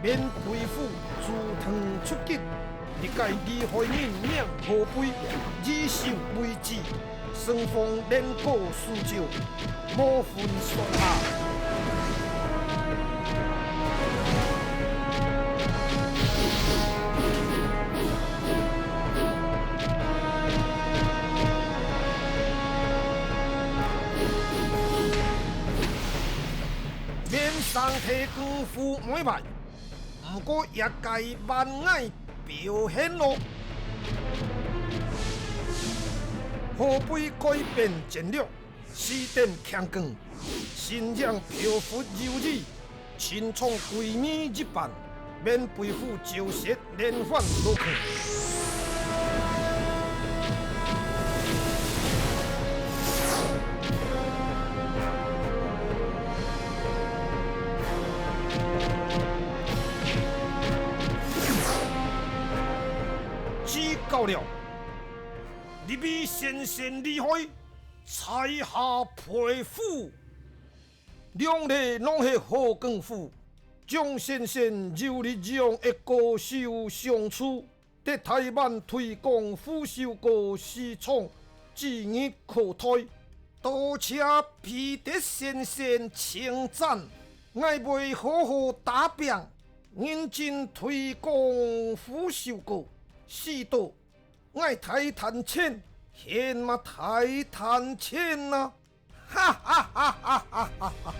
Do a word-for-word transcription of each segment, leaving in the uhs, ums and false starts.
免費府主動出擊，一个厲害人命後背，以守為主，雙方連歌數招，無分上下。免生提功夫每擺， 毋過也該萬爱表现咯。後背改變戰略，四點強攻，身影飄忽游移，親像鬼魅一般，免費府招式連環落去。 指教了，這位先生厲害，在下佩服。兩位攏係好功夫，鍾先生有你這樣个高手相助， 在台灣推廣虎首歌市場指日可待。多謝彼得先生稱讚，𠊎會好好打拚，認真推廣虎首歌，使得𠊎大賺錢，還嘛大賺錢啊！ 哈哈哈哈哈哈！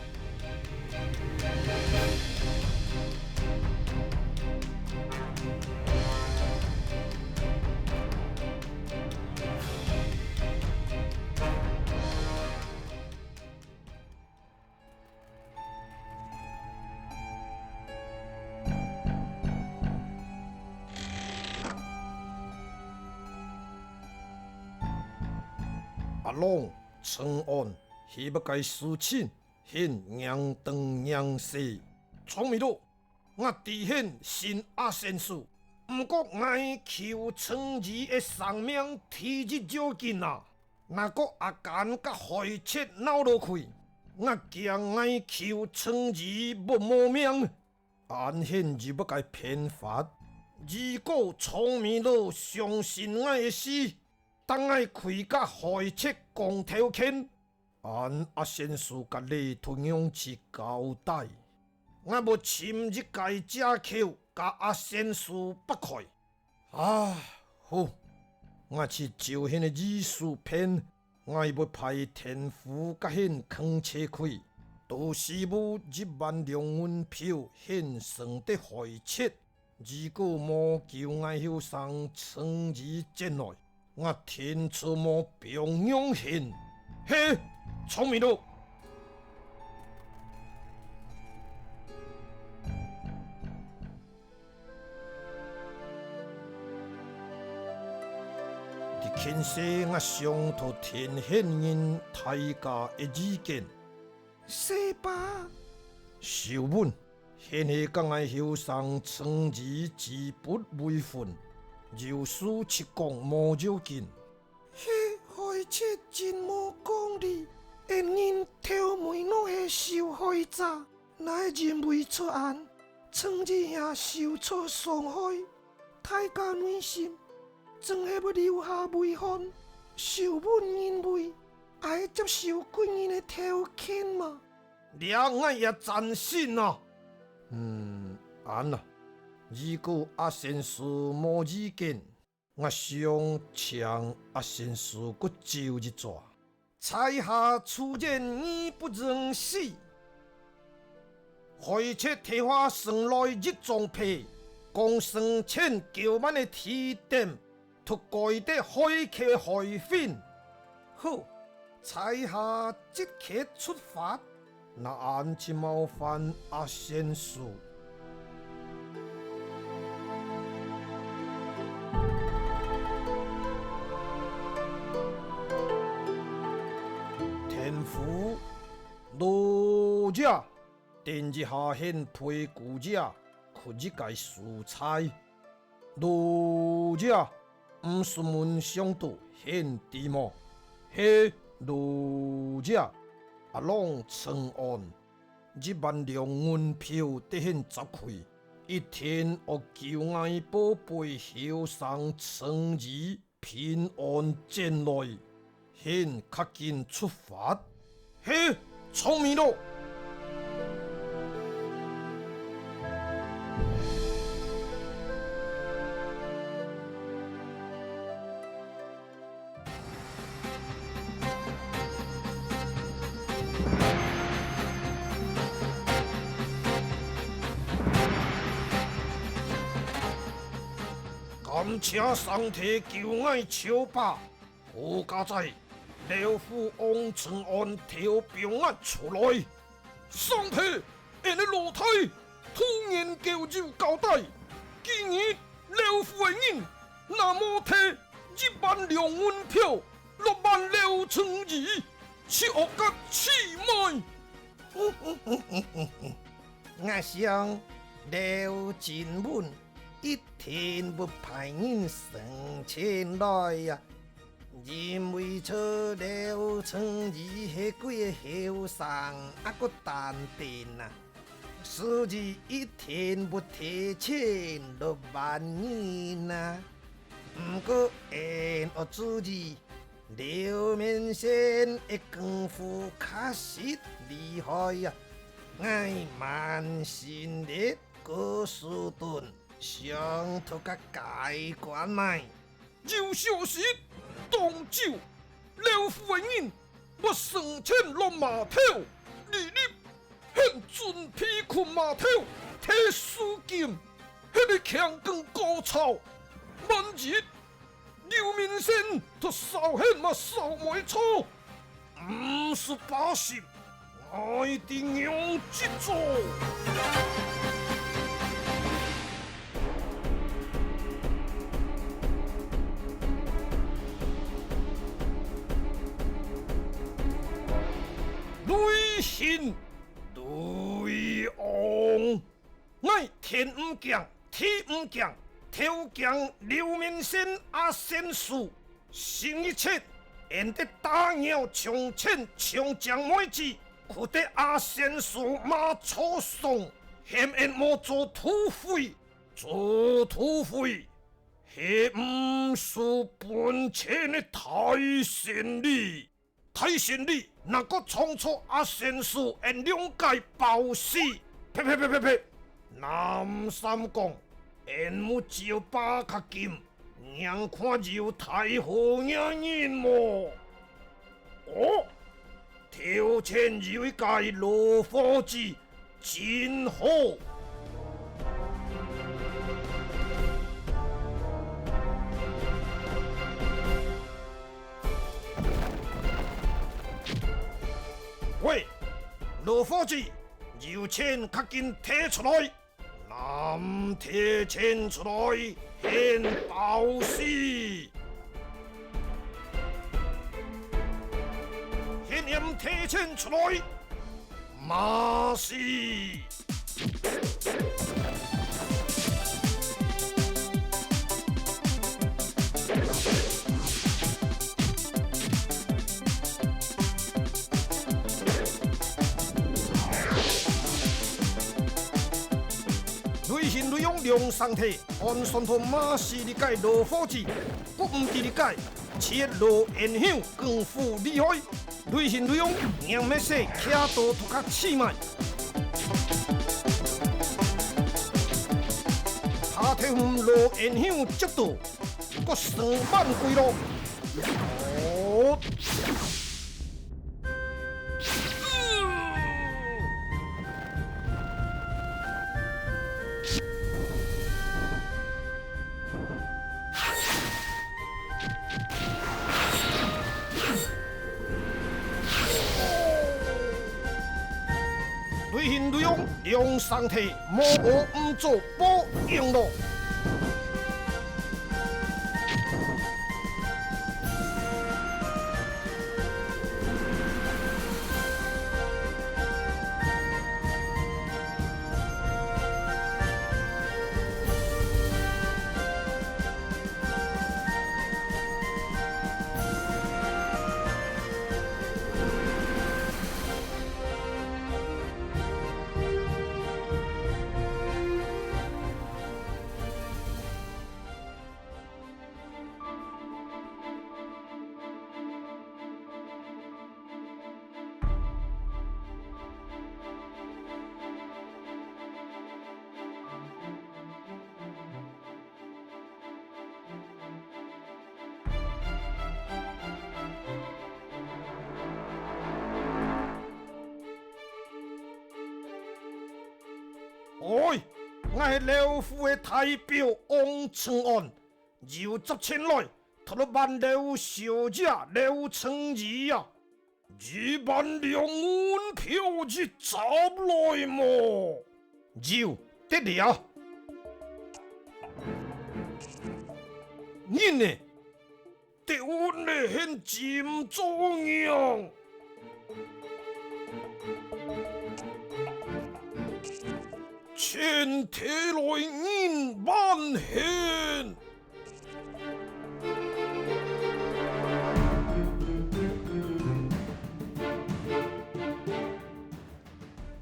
阿郎，請安。 係麼个事情，恁䀴東䀴西？聰明咯，𠊎知你係阿仙師，毋過𠊎求稱你个生命第一要緊啊！若个阿奸佮海賊鬧落去，𠊎驚𠊎求稱你會無命。 恁係有麼个辦法？如果聰明咯相信𠊎个事，等𠊎去佮海賊講條件，恁阿仙師佮你同樣去交代。𠊎會尋一个藉口佮阿仙師擘開。 啊，好，𠊎就照你个意思辦，𠊎會派天虎佮你囥齊去，到時務一萬兩銀票現成个海賊，如果無救𠊎後生稱你轉來， 𠊎天就無放你行。嘿，聰明咯！這件事𠊎想討聽你人大家个意見。 細伯。秀文，你係佮𠊎後生稱你舉不為分，有事直講無要緊。係海賊真無講理，𫣆人頭尾攏係受害者，哪會因為出案，稱你也受著傷害。 大家內心，總係會留下遺憾，受分人畏，也係接受貴人个條件嘛。這𠊎也贊成啊。嗯，恁啊，如果阿仙師無意見， 𠊎想請阿仙師過招一轉。在下自然義不容辭。海賊頭下生來一張牌，講生前九萬个地點，都該得海客海分。好，在下即刻出發。 那恁就麻煩阿仙師。天虎，老爺，等一下喊陪姑爺去一個所在。 老爺，毋使問上到喊知無？係，老爺。阿郎請安，一萬兩銀票得喊執去，一定愛救𠊎寶貝後生青兒平安轉來。 現刻緊出發。係，遵命囉。感謝上帝救𠊎超吧！ 好佳哉，老虎王請安投放𠊎出來。上帝，𫣆个老弟，大人交友交代，今日老虎个人，若無提一萬兩銀票，落辦劉青兒，就惡甲死埋。 𠊎想，劉振文一定會派人送錢來啊，因為這劉青兒係歸个後生，還過單丁啊，所以一定會提前落辦人啊。毋過，𫣆愛注意， 劉面仙个功夫確實厲害啊！𠊎滿心力過手段，想討佢解關埋。有消息，當晝，劉府个人會乘船落碼頭，離陸 還準備去碼頭提贖金，係个強更高潮。萬一劉面仙都燒現嘛燒無著，毋使把心，𠊎定用得著。雷霆 雷王，𠊎天毋驚，地毋驚，頭驚劉面仙阿仙師。新一切，𫣆得打鳥搶錢搶靚妹子，去得阿仙師馬車上，喊𫣆莫做土匪，做土匪係毋使本錢个大生理。 大生理，若果撞著阿仙師，𫣆兩個包死。呸呸呸呸呸！南三講，𫣆無招巴較緊，䀴看有大好額人無？哦，頭前有一個老伙計， 真好。喂，老伙計，有錢較緊提出來，若毋提錢出來，喊包死。喊𫣆提錢出來， 罵死！雷霆雷王龍生體，按算到馬死你个老伙計，不毋知你个，切羅延香功夫厲害，雷行雷用，硬乜死徛到塗跤試賣。怕忒遠羅延香接到， 各生萬鬼咯！哦！雷行雷用，龍生體，無惡毋作報應咯！ 喂，𠊎係劉府个大表王承安，有接前來，討來辦劉小姐劉成儀啊！ 有辦兩銀票一集來無？有，在這。銀呢？在銀呢，現今做樣？錢提來銀還現。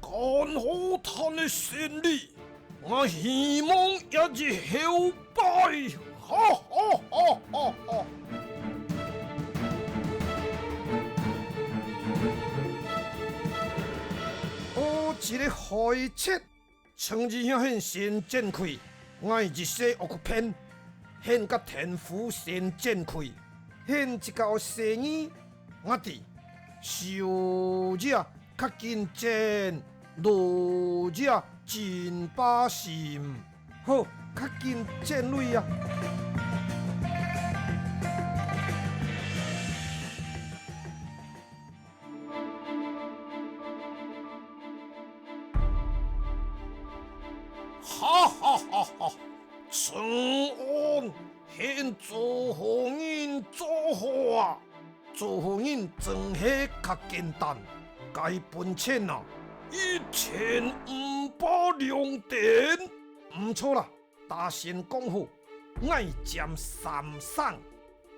幹好賺个生理，𠊎希望也一後擺，哈哈哈哈哈！哦，一個海賊！ 陳二兄現先展開，𠊎一世惡去騙，現甲天父先展開，現一個細義，𠊎知，小姐較緊展，老姐真把心。好，較緊展落啊！ 哈哈哈哈！承安，現做好人做好啊！做好人真係較簡單，該本錢啊，一錢五百兩銀。毋著啦， 大仙講好，𠊎占三成，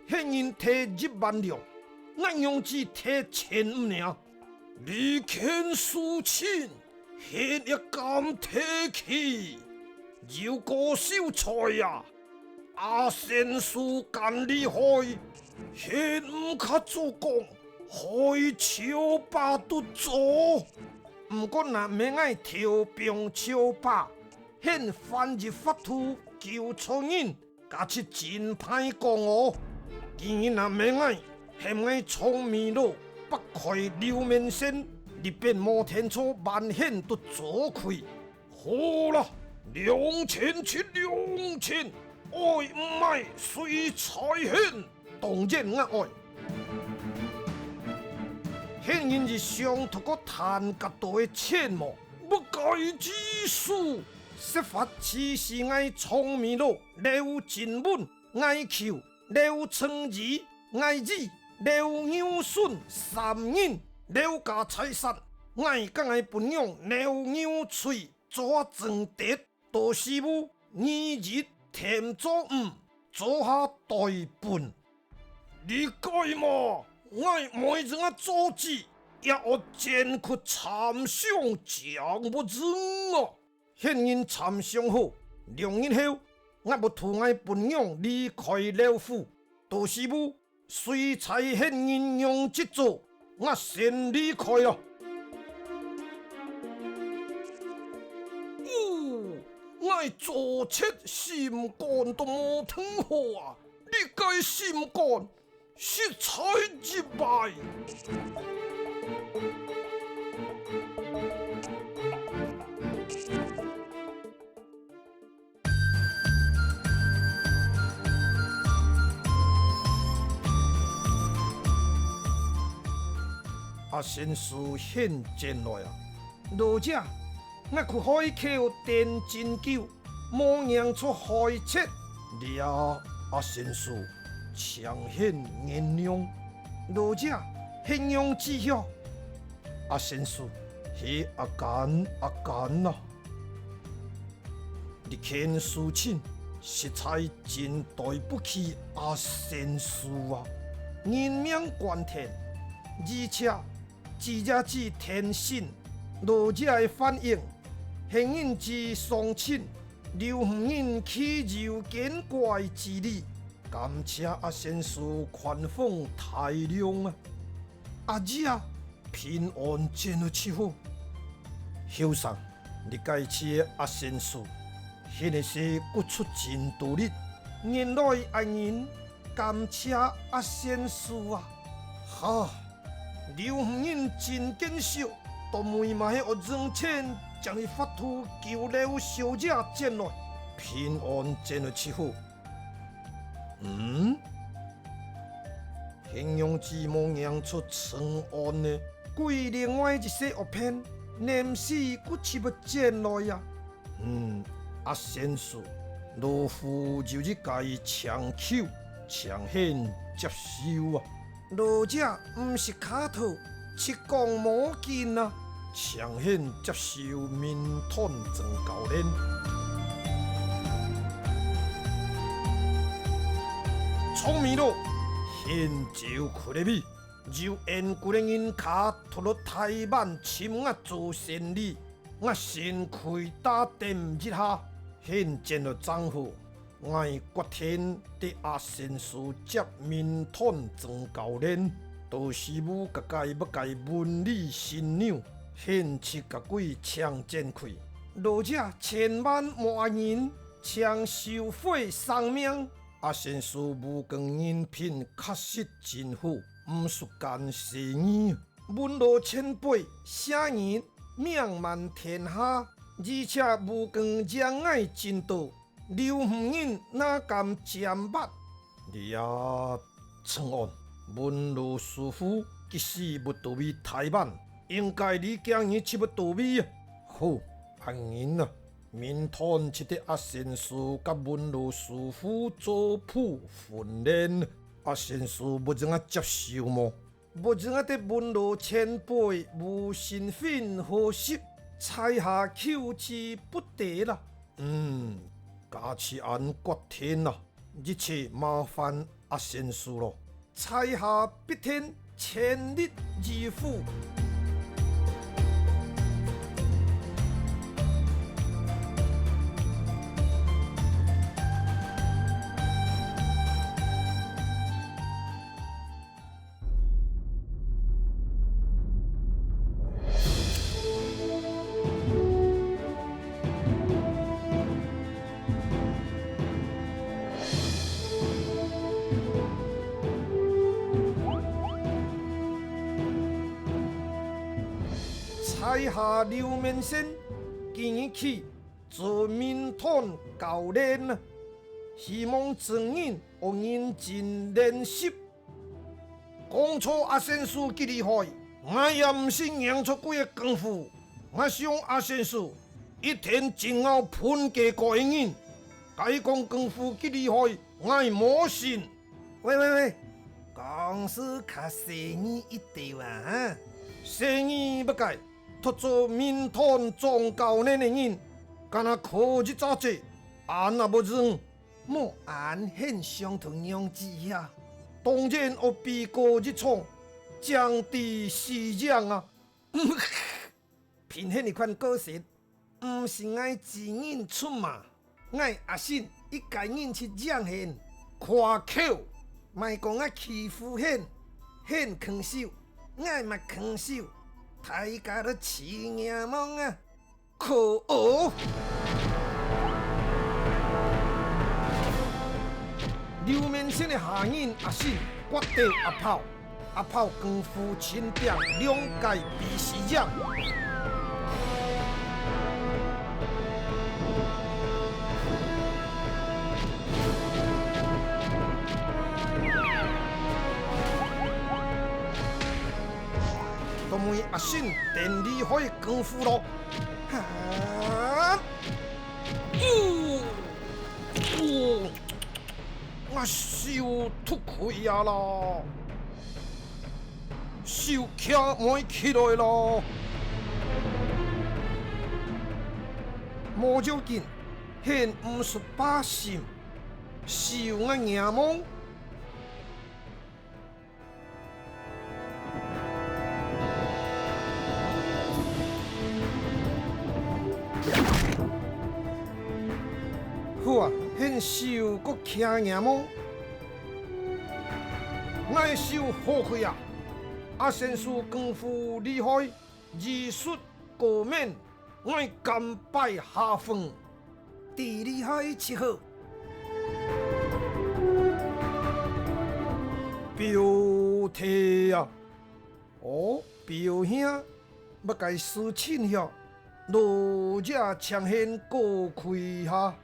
現人提一萬兩，𠊎仰只提千五呢？你肯輸清，現也敢提起？有高手在啊！阿仙師敢厲害，現毋較做講，害潮爸都做。毋過若免𠊎投放潮爸， 現還一法度救出人，加起真歹講哦。今日若免𠊎，喊𠊎長尾鹿擘開溜面線，入邊無天初萬險都做開。好啦，兩千就兩千，愛毋買隨在現。 當然𠊎愛。現人一想讀過趁較多个錢無？不計其數，設法指示𠊎長尾鹿、劉金文、𠊎舅、劉成義、𠊎姨、劉牛順三人，劉家財產，𠊎甲𠊎餔娘劉牛翠做下爭奪。 到時務，二一添做五，做下代本。你該嘛，𠊎每日啊做主，也愛前去參詳正不成啊！現人參詳好，兩日後，𠊎無渡𠊎餔娘離開劉府，到時務，隨在歇人用之做，𠊎先離開啊。哦，𠊎做賊心肝都無忒好啊！ 你个心肝實在一壞。阿仙師現前來啊！老姐，𠊎去海口等真久， 無䀴著海賊。這阿仙師，請先原諒。老姐，係仰子喲？阿仙師，係阿干，阿干啊！這件事情，實在真對不起阿仙師啊！人命關天，而且 子也子天性，老姐个反應，係人之常情，留毋人去有見怪之理。感謝阿仙師寬宏大量啊！阿姊啊，平安轉來就好。後生，你該去阿仙師，歇一息，骨出盡多力，原來恁樣，感謝阿仙師啊！哈！ 留毋人盡見笑，到尾嘛係愛用錢正有法度救劉小姐轉來，平安轉來就好。嗯？係仰子無䀴著陳安呢？歸另外一息惡騙，臨時佢就會轉來啊！ 嗯，阿仙師，老夫有一個請求，請先接受啊。老姐毋識客套，直講無緊啊。請先接受明堂莊教練。聰明咯，現就去了。有緣故个人客，討到臺灣尋𠊎做生理， 𠊎先去打點一下，現轉來正好。𠊎決定得阿仙師接明堂莊教練，到時務該個愛个文理神女，現就該個請轉去。老姐千萬莫恁樣，請收回生命。阿仙師武功人品確實真好，毋識講細義。 文老前輩寫人名滿天下，而且武功贏𠊎盡多，劉夫人哪敢占拔？你啊，陳安，文老師傅即使無到位臺灣，應該這幾日就會到位啊。好，恁樣啊，明堂就得阿仙師佮文老師傅做伴訓練。阿仙師，毋知𠊎接受無？ 毋知𠊎得文老前輩無信心好食，在下求之不得啦。嗯，假使恁決定啦，一切麻煩阿仙師咯。在下必定全力以赴。 在下劉明生，今日起做明堂教練，希望眾人愛認真練習。 講著阿仙師幾厲害，𠊎也毋識䀴著佢个功夫。𠊎想阿仙師一定盡𠢕歕佢个人。該講功夫幾厲害，𠊎無信。喂喂喂，講事較細義一兜啊！細義麼个？讀做明堂莊教練个人，干那靠一隻手，恁也無用。 莫恁形相同樣子呀！當然愛比過一場，正知死贏啊！憑你這款個性，毋使𠊎指認出馬。，𠊎阿信一家人去贏你，誇口，莫講𠊎欺負你，你囥手，𠊎嘛囥手，大家都試𠊎望啊！ 可惡！劉面前个下人阿信，決鬥阿炮，阿炮功夫盡強，兩家比試贏。 都係阿信頂厲害个功夫咯。哈！哦，哦，𠊎手脫開啊啦！手擎毋起來咯！無要緊，你毋使擔心，手𠊎擎無。 好啊，你手閣擎𠊎無？𠊎手好開啊！阿先生功夫厲害，醫術高明，𠊎甘拜下風。 知厲害就好。表弟啊！哦，表兄，麼个事情喲？老爺請你過去下。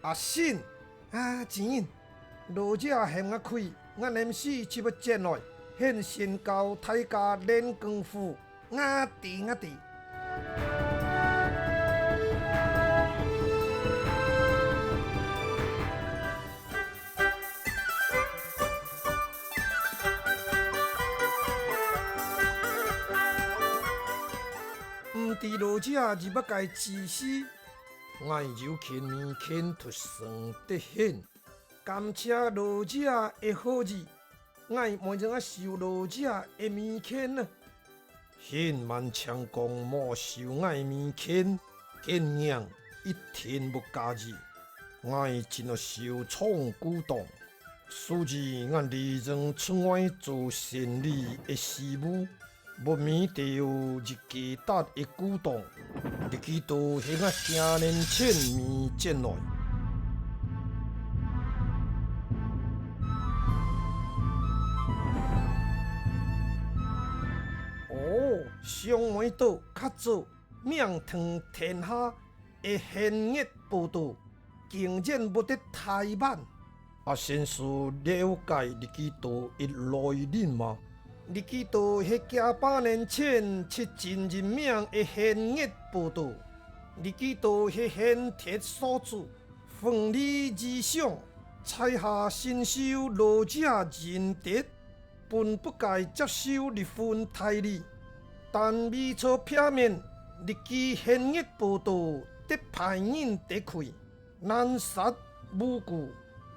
阿信，啊，真人，老爺喊𠊎去，𠊎臨時就愛轉來，你先教大家練功夫。 𠊎知，𠊎知。毋知老姐有麼个指示？𠊎有件物件忒想得你，感謝老姐个好意。 𠊎無愛收老姐个物件呢。你還淨講無收𠊎物件，見人一定會介意。𠊎真愛收藏古董，所以𠊎離開出外做生理个時務， 莫毋知有一個大个古董，這個都係𠊎幾年前物件來。哦，想毋到較早名傳天下个現月寶刀， 竟然會得大賣。阿先生了解這個刀个來歷嗎？這個刀係幾百年前出盡聞名个現月寶刀。這個刀係現鐵所鑄，鋒利異常，在下深受老姐恩德， 本不該接受這份大禮，但為著避免這個現月寶刀得別人得去，濫殺無辜，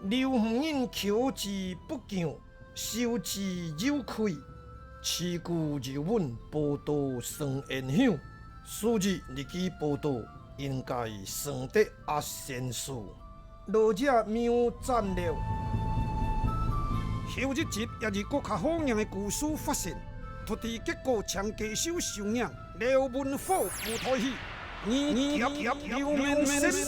留人口之不夠，受之有愧，自古有云寶刀生冤仇，所以這個寶刀應該送得阿先生。 老姐妙讚了。後一集也有更加好聽个故事發生，讀到結果請繼續收聽，廖文虎舞台戲，二夾夾劉面仙。